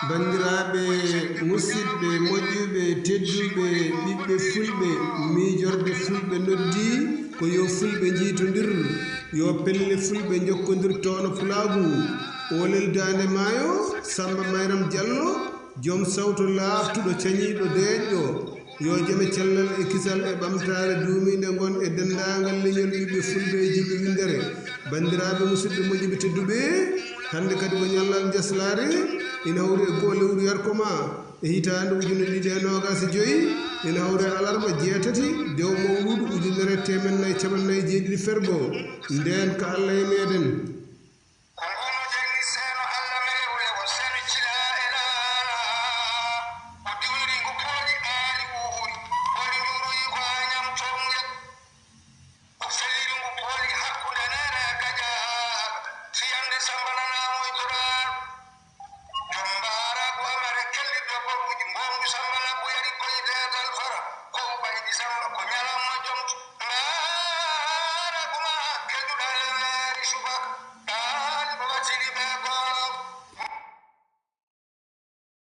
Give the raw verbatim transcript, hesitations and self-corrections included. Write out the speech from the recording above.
Banndiraaɓe, musidɓe moƴƴuɓe, tedduɓe, ɓiɓɓe fulɓe, miijorde fulɓe noddi ko yo fulɓe njiitondir, yo pelle fulɓe njokkondir toono pulaagu. Oolel daande maayo, Samba Mayram Jallo, joom sawto laaɓtuɗo, cañiiɗo, deeƴɗo, yo jame cellal e kisal e ɓamtaare duumiinde ngon e denndaangal leñol ɓiɓɓe fulɓe e julɓe winndere. Banndiraaɓe, musidɓe moƴƴuɓe tedduɓe, hannde kadi ko ñallal njaslaare, ina hawri e goo lewru yarko maa e hitaande ujunere ɗiɗi e noogaas e joy, ina hawri e alarba jeetati dew mawluudu ujunere e teemed nayi e capanɗe nayi e jeeɗiɗi fergo. Ndeen ka Allah e meeɗen.